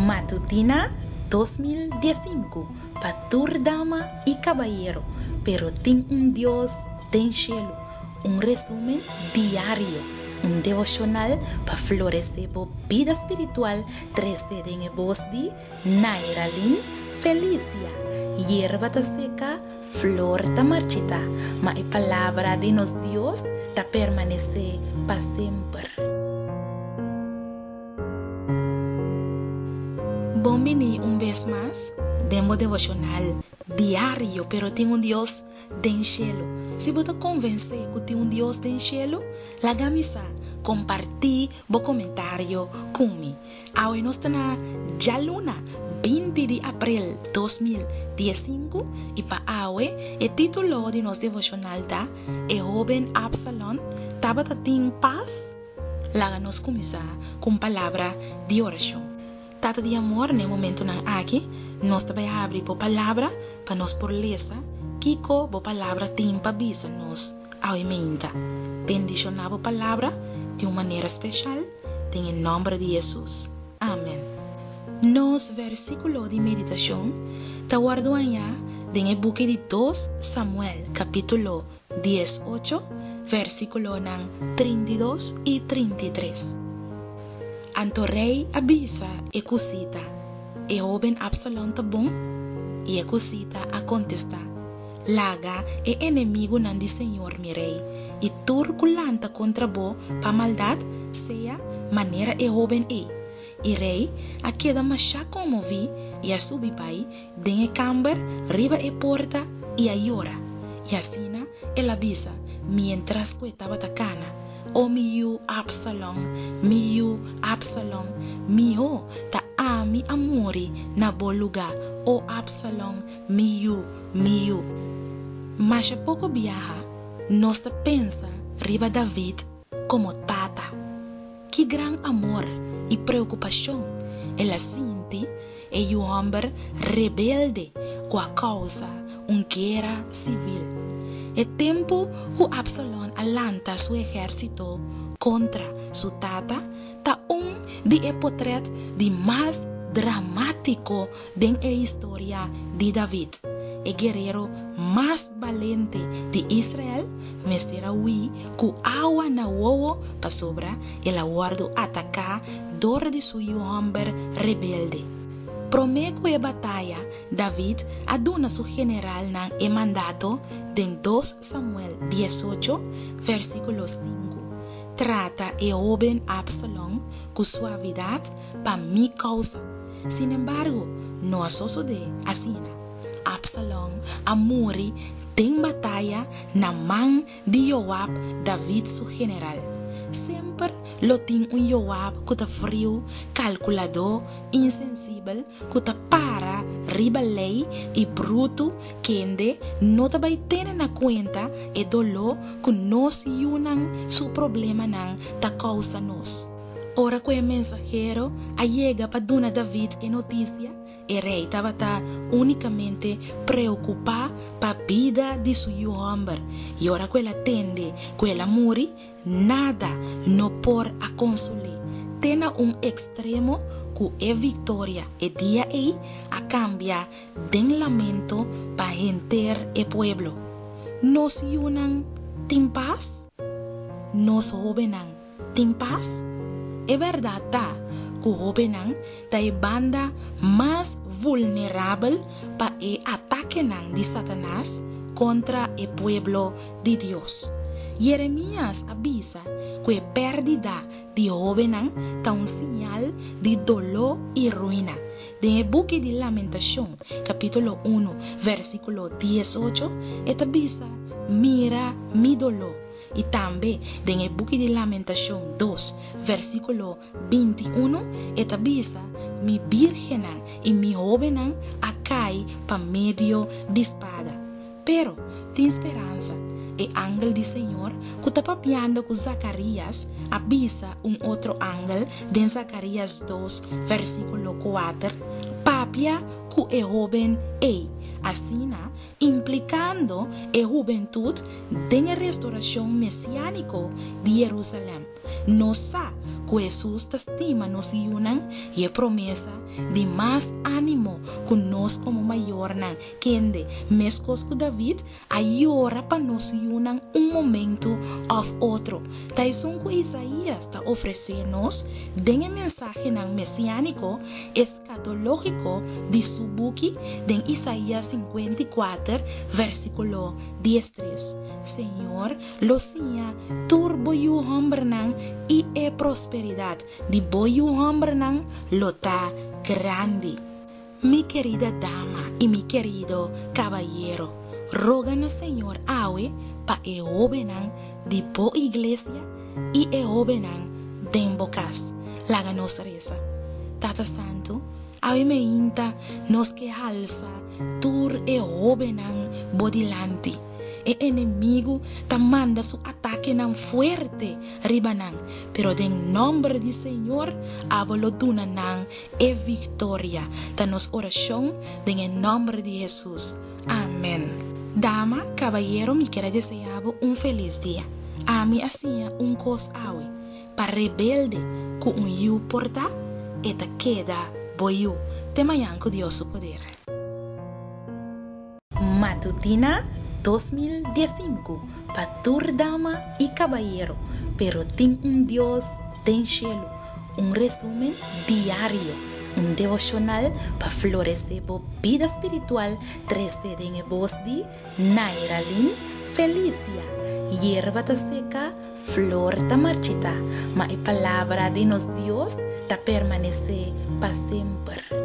Matutina 2015 pa tur dama i kabayero, pero tin un Dios den shelu. Un resumen diario, un devoshonal pa floresé bo bida spiritual trese den e bos di Nairalyn Felicia. Yerba ta seka, flor ta marchitá, ma e palabra di nos Dios ta permanesé pa semper. Bon bini un bes mas den bo devoshonal diario Pero Tin un Dios den Shelu. Si bo ta konvensé ku tin un Dios den shelu, laga mi sa, kompartí bo komentario ku mi. Awe nos ta na djaluna 20 di aprel 2015 i pa awe e título di nos devoshonal ta E Hóben Absalon Tabata Tin Pas? Laga nos kuminsá ku un palabra di orashon. Tata di amor, na e momentunan aki nos ta bai habri Bo Palabra pa nos por lesa kiko Bo Palabra tin pa bisa nos awe meinta. Bendishoná Bo Palabra di un manera speshal den e nòmber di Hesus. Amen. Nos versíkulo di meditashon ta wòrdu hañá den e buki di Dos Samuel kapítulo 18, versíkulonan 32 i 33. Anto rei a bisa e kusita, E hóben Absalon ta bon? I e kusita a kontestá, Laga e enemigunan di señor mi rei, i tur ku lanta kontra bo pa maldat, sea manera e hóben ei. I rei a keda mashá konmoví i a subi bai den e kamber riba e porta i a yora. I asina el a bisa miéntras ku e tabata kana, O mi yu Absalon, mi yu Absalon, mihó ta ami a muri na bo lugá, o Absalon, mi yu, mi yu! Masha poko biaha nos ta pensa riba David komo tata. Ki gran amor i preokupashon el a sinti e yu hòmber rebelde ku a kousa un guera sivil! E tempu ku Absalon a lanta su ehérsito kontra su tata ta un di e potrèt di mas dramátiko den e historia di David. E guerero mas balente di Israel mester a hui ku awa na wowo pasobra el a wòrdu ataká dor di su yu hòmber rebelde. Promé ku e bataya, David a duna su generalnan e mandato den 2 Samuel 18, versíkulo 5, Trata e hóben Absalon ku suavidat pa mi kousa. Sinembargo, no a sosodé asina. Absalon a muri den bataya na man di Joab, David su general. Semper lo tin un Joab ku ta friu, kalkuladó, insensibel, ku ta para riba lei i brutu kende no ta bai tene na kuenta e doló ku nos yunan su problemanan ta kousa nos. Ora ku e mensahero a yega pa duna David e notisia, e rei tabata únikamente preokupá pa bida di su yu hòmber, i ora ku el a tende ku el a muri, nada no por a konsol'é, te na un ekstremo ku e viktoria e dia ei a kambia den lamento pa henter e pueblo. Nos yunan tin pas? Nos hóbennan tin pas? E bèrdat ta ku hóbennan ta e banda mas vulnerabel pa e atakenan di Satanas kontra e pueblo di Dios. Yeremías a bisa ku e pèrdida di hóbennan ta un siñal di doló i ruina. Den e buki di Lamentashon, kapítulo unu, versíkulo 18, e ta bisa, Mira mi doló. I tambe den e buki di Lamentashon 2, versíkulo 21, e ta bisa, Mi bírgennan i mi hóbennan a kai pa medio di spada. Pero, tin speransa. E angel di Señor ku ta papiando ku Zakarías a bisa un otro angel den Zakarías 2, versíkulo 4, Papia ku e hóben ei. Asina, implikando e hubentut den e restorashon mesiániko di Yerusalèm. Nos sa. ku Hesus ta stima nos yunan i e promesa di mas ánimo ku nos komo mayornan kende, meskos ku David, a yora pa nos yunan un momentu òf otro, ta esun ku Isaías ta ofresé nos den e mensahenan mesiániko eskatológiko di su buki den Isaías 54 versíkulo 13, Señor lo siña tur bo yu hòmbernan i e prosperidat di bo yu hòmbernan lo ta grandi. Mi kerida dama i mi kerido kabayero, roga na Señor awe pa e hóbennan di bo iglesia i e hóbennan den bo kas. Laga nos resa. Tata Santu, awe meinta nos ke halsa tur e hóbennan bo dilanti. E enemigu ta manda su atakenan fuerte riba nan, pero den nòmber di Señor abo lo duna nan E victoria ta nos oracion den e nomber di Jesus. Amen. Dama, cabayero mi kier a desea bo un feliz dia. Ami a siña un cos awe, pa rebelde cu un yu por ta, e ta keda bo yu. Te mañan cu Dios su poder. Matutina 2015 pa tur dama y cabayero, pero tin un Dios den cielo, un resumen diario, un devocional pa florece bo bida spiritual trece den e bos di Nairalyn Felicia, Yerba ta seca, flor ta marchita, ma e palabra di nos Dios ta permanece pa semper.